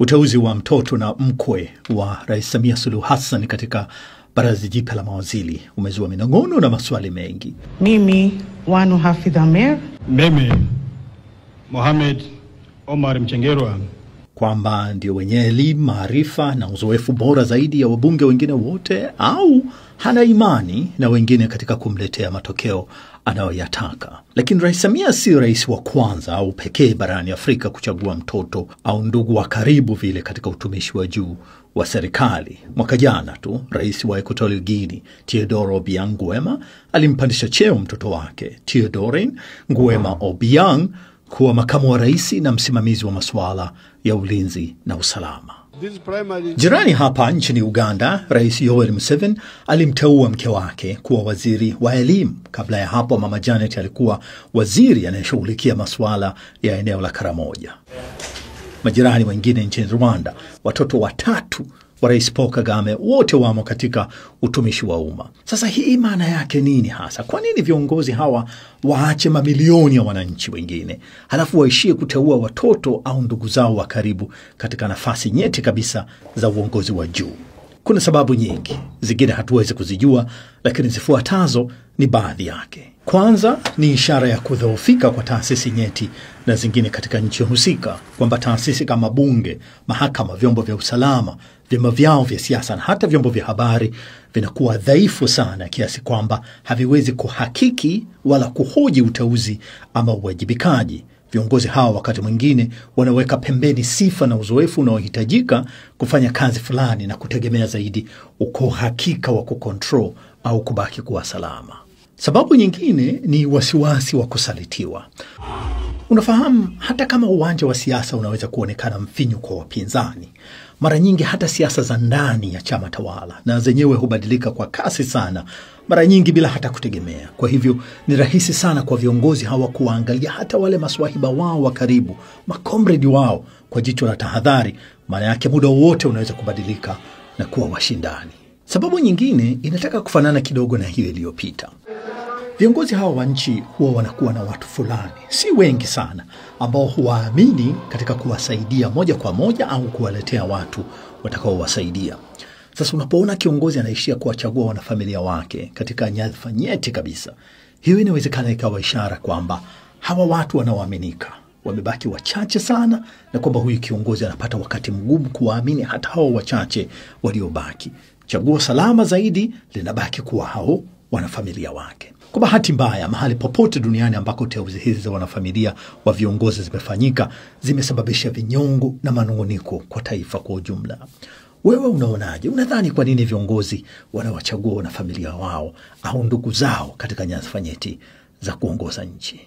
Uteuzi wa mtoto na mkwe wa Rais Samia Suluhu Hassan katika baraza jipya la mawaziri umezua minong'ono na maswali mengi. Mimi Wanu Hafidh Ameir, mimi Mohamed Omar Mchengerwa, kwamba ndio wenye elimu, maarifa na uzoefu bora zaidi ya wabunge wengine wote, au hana imani na wengine katika kumletea matokeo anayoyataka. Lakini Rais Samia si rais wa kwanza au pekee barani Afrika kuchagua mtoto au ndugu wa karibu vile katika utumishi wa juu wa serikali. Mwaka jana tu, rais wa Equatorial Guinea Teodoro Obiang Nguema alimpandisha cheo mtoto wake Teodorin Nguema Obiang kuwa makamu wa rais na msimamizi wa masuala ya ulinzi na usalama. Jirani hapa nchini Uganda, Rais Yoweri Museveni alimteua mke wake kuwa waziri wa elimu. Kabla ya hapo, Mama Janet alikuwa waziri anayeshughulikia masuala ya eneo la Karamoja. Majirani wengine nchini Rwanda, watoto watatu wa Rais Paul Kagame wote wamo katika utumishi wa umma. Sasa hii maana yake nini hasa? Kwa nini viongozi hawa waache mamilioni ya wananchi wengine halafu waishie kuteua watoto au ndugu zao wa karibu katika nafasi nyeti kabisa za uongozi wa juu? Kuna sababu nyingi, zingine hatuwezi kuzijua, lakini zifuatazo ni baadhi yake. Kwanza ni ishara ya kudhoofika kwa taasisi nyeti na zingine katika nchi husika, kwamba taasisi kama bunge, mahakama, vyombo vya usalama, vyama vyao vya siasa na hata vyombo vya habari vinakuwa dhaifu sana kiasi kwamba haviwezi kuhakiki wala kuhoji uteuzi ama uwajibikaji. Viongozi hawa wakati mwingine wanaweka pembeni sifa na uzoefu unaohitajika kufanya kazi fulani na kutegemea zaidi uhakika wa kucontrol au kubaki kuwa salama. Sababu nyingine ni wasiwasi wa kusalitiwa. Unafahamu, hata kama uwanja wa siasa unaweza kuonekana mfinyu kwa wapinzani, mara nyingi hata siasa za ndani ya chama tawala na zenyewe hubadilika kwa kasi sana, mara nyingi bila hata kutegemea. Kwa hivyo ni rahisi sana kwa viongozi hawa kuwaangalia hata wale maswahiba wao wa karibu, makomredi wao, kwa jicho la tahadhari. Maana yake muda wote unaweza kubadilika na kuwa washindani. Sababu nyingine inataka kufanana kidogo na hiyo iliyopita. Viongozi hawa wa nchi huwa wanakuwa na watu fulani, si wengi sana, ambao huwaamini katika kuwasaidia moja kwa moja au kuwaletea watu watakaowasaidia. Sasa unapoona kiongozi anaishia kuwachagua wanafamilia wake katika nyadhifa nyeti kabisa, hiyo inawezekana ikawa ishara kwamba hawa watu wanaoaminika wamebaki wachache sana, na kwamba huyu kiongozi anapata wakati mgumu kuwaamini hata hao wachache waliobaki. Chaguo salama zaidi linabaki kuwa hao wanafamilia wake. Kwa bahati mbaya, mahali popote duniani ambako teuzi hizi za wanafamilia wa viongozi zimefanyika, zimesababisha vinyongo na manunguniko kwa taifa kwa ujumla. Wewe unaonaje? Unadhani kwa nini viongozi wanawachagua wanafamilia wao au ndugu zao katika nyadhifa nyeti za kuongoza nchi?